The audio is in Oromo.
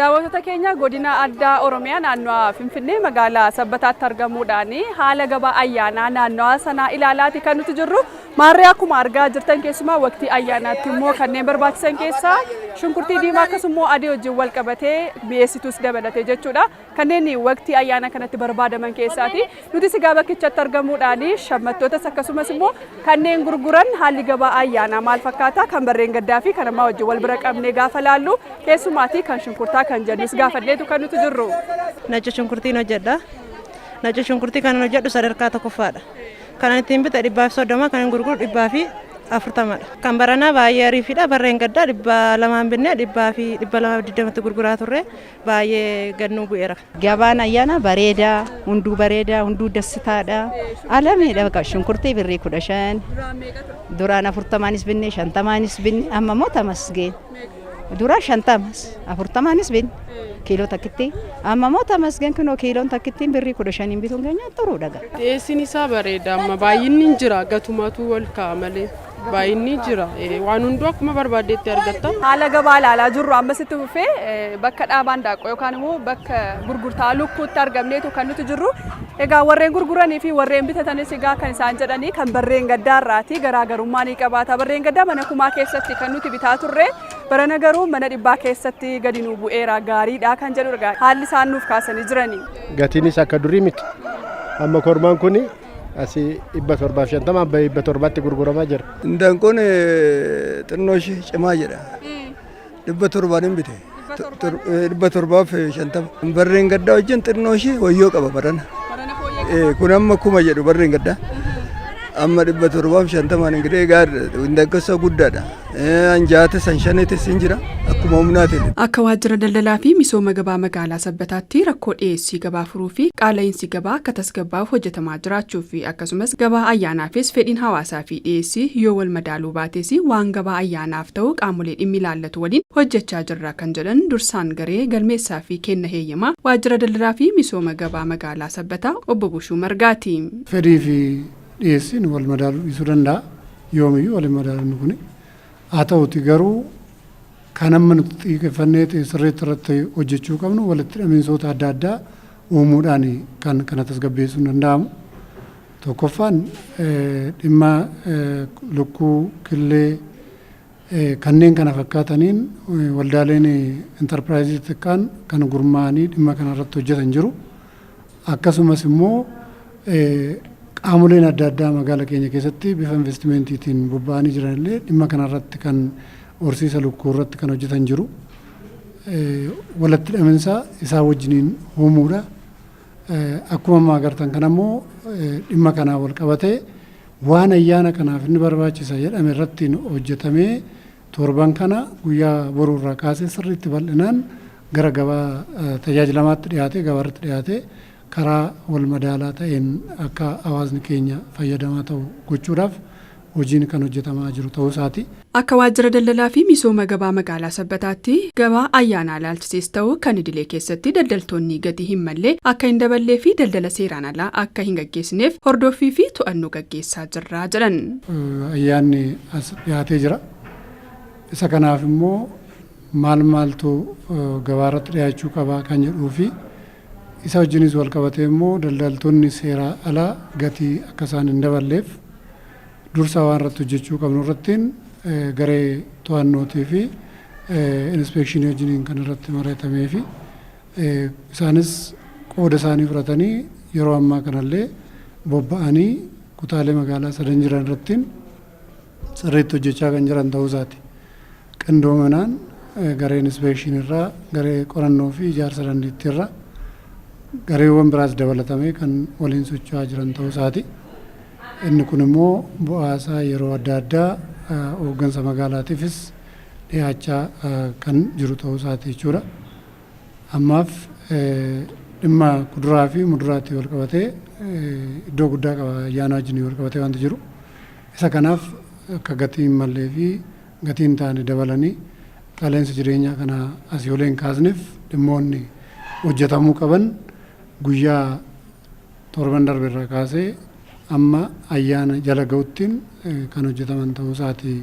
Daawwattoota keenya, godina addaa Oromiyaa naannawaa Finfinnee magaalaa Sabbataatti argamuudhaan haala gabaa ayyaanaa naannawaa sanaa ilaalaati kan nuti jirru. Maarree, akkuma argaa jirtan, keessumaa waqtii ayyaanaatti immoo kanneen barbaachisan keessaa shunkurtii diimaa akkasuma adii wajjin wal qabatee mi'eessituus dabalatee jechuudha. Kanneen waqtii ayyaana kanatti barbaadaman keessaati. Nutis egaa bakkichatti argamuudhaan shammattootas akkasumas immoo kanneen gurguran haalli gabaa ayyaanaa maal fakkaata, kan barreen gaddaa fi kan ammaa wajjin wal bira qabnee gaafa laallu, keessumaatii kan shunkurtaa kan jennus gaafadheetu kan nuti jirru. ነጭ shunkurtiin hojjedha. ነጭ shunkurtii kan hojjedhu sadarkaa tokkoffaadha. Kan ittiin bite 130, kan gurguru 140dha. Kan baranaa baay'ee ariifiidha. Barreen gaddaa 200n binnee dhibbaa fi 220tti gurguraa turre, baay'ee gannuu bu'eera. Gabaan ayyaana bareedaa, hunduu bareedaa, hunduu dasitaadha. Alameedha bakka shunkurtii birrii 15, duraan 40-nis binne, 50-nis binne, amma immoo tamasgeen. Dura 50s 40-nis binne kiiloo takkitti, amma immoo tamasgeen kunoo kiiloon takkittiin birrii 15n bituun keenya xuruudha gaa. Dhiyeessiin isaa bareeda, amma baay'inni hin jira, gatumatu wal ka'a malee baay'inni jira, waan hunduu akkuma barbaaddeetti argatta. Haala gabaa ilaalaa jirru ammasitti fufee bakka dhaabaan daaqqoo yookaan immoo bakka gurgurtaa lukkuutti argamneetu kan nuti jirru. Egaa warreen gurguranii fi warreen bitatanis egaa kan isaan jedhanii kan barreen gaddaarraati garaagarummaa ni qabaata. Barreen gaddaa mana kumaa keessatti kan nuti bitaa turre, barana garuu mana dhibbaa keessatti gadi nu bu'eera, gaariidha kan jedhu haalli isaan nuuf kaasanii jirani. Gatiinis akka durii miti. Amma kormaan kun asii 750 amma 700tti gurguramaa jira. Indaanqoon xinnoo ishee cimaa jedha. 700n hin bite. 750. Barreen gaddaa wajjin xinnoo ishee wayyoo qaba barana. Kun amma 1000 jedhu barreen gaddaa. Amma 750n ingirii gaariidha. Indaanqoon guddaadha. Anjaatis anshaniitis hin jira akkuma humnaatiin. Akka waajjira daldalaa fi misooma gabaa magaalaa Sabbataatti rakkoo dhiyeessii gabaa furuu fi qaala'insi gabaa akka tasgabbaa'uuf hojjetamaa jiraachuu fi akkasumas gabaa ayyaanaafis fedhiin hawaasaa fi dhiyeessii yoo wal madaaluu baates waan gabaa ayyaanaaf ta'u qaamolee dhimmi ilaallatu waliin hojjechaa jirra kan jedhan dursaan garee galmeessaa fi kenna heeyyamaa waajjira daldalaa fi misooma gabaa magaalaa Sabbataa obbo Bushuu Margaati. Fedhii fi dhiyeessiin wal madaaluu dhiisuu danda'a. Yoomiyyuu wal hin madaalannu kuni. Haa ta'uti garuu kan amma nuti xiyyeeffannee sirriitti irratti hojjechuu qabnu walitti hidhamiinsoota adda addaa uumuudhaan kan kana tasgabbeessuun danda'amu. Tokkoffaan dhimma lukkuu, killee, kanneen kana fakkaataniin waldaaleen intarpiraayizii xixiqqaan kan gurmaa'anii dhimma kana irratti hojjetan jiru. Akkasumas immoo qaamoleen adda addaa magaalaa keenya keessatti bifa investimentiitiin bobba'anii jiran illee dhimma kana irratti kan horsiisa lukkuu irratti kan hojjetan jiru. Walitti hidhaminsa isaa wajjiniin uumuudha. Akkuma ammaa agartan kana immoo dhimma kanaa wal qabatee waan ayyaana kanaaf inni barbaachisa jedhame irratti hojjetamee torban kana guyyaa boruu irraa kaasee sirriitti bal'inaan gara gabaa tajaajilamaatti dhiyaatee, gabaarratti dhiyaatee, karaa wal madaalaa ta'een akka hawaasni keenya fayyadamaa ta'u gochuudhaaf hojiin kan hojjetamaa jiru ta'uu isaati. Akka waajjira daldalaa fi misooma gabaa magaalaa Sabbataatti gabaa ayyaanaa ilaalchisees ta'u kan idilee keessatti daldaltoonni gatii hin mallee akka hin daballee fi daldala seeraan alaa akka hin gaggeessineef hordoffii fi to'annoo gaggeessaa jirra jedhan. Ayyaanni as dhiyaatee jira. Isa kanaaf immoo maal maaltu gabaarratti dhiyaachuu qaba kan jedhuu fi isa wajjinis wal qabatee immoo daldaltoonni seeraa alaa gatii akka isaan hin daballeef dursa waan irratti hojjechuu qabnu irrattiin garee to'annootii fi inspeekshinii wajjiniin kan irratti mari'atamee fi isaanis qooda isaanii fudhatanii yeroo ammaa kanallee bobba'anii kutaalee magaalaa sadan jiran irrattiin sirriitti hojjechaa kan jiran ta'uu isaati. Qindoominaan garee inspeekshinii irraa, garee qorannoo fi ijaarsa dandeettii irraa, gareewwan biraas dabalatamee kan waliin socho'aa jiran ta'uu isaati. Inni kun immoo bu'aa isaa yeroo adda addaa hooggansa magaalaatiifis dhiyaachaa kan jiru ta'uu isaati jechuudha. Ammaaf dhimma kuduraa fi muduraatii wal qabatee iddoo guddaa qaba ayyaana wajjin wal qabatee wanti jiru. Isa kanaaf akka gatii hin mallee fi gatii hin taane dabalanii qaala'insa jireenyaa kana asii olee hin kaasneef dhimmoonni hojjetamuu qaban guyyaa torban darbe irraa kaasee amma ayyaana jala ga'uttiin kan hojjetaman ta'uu isaati.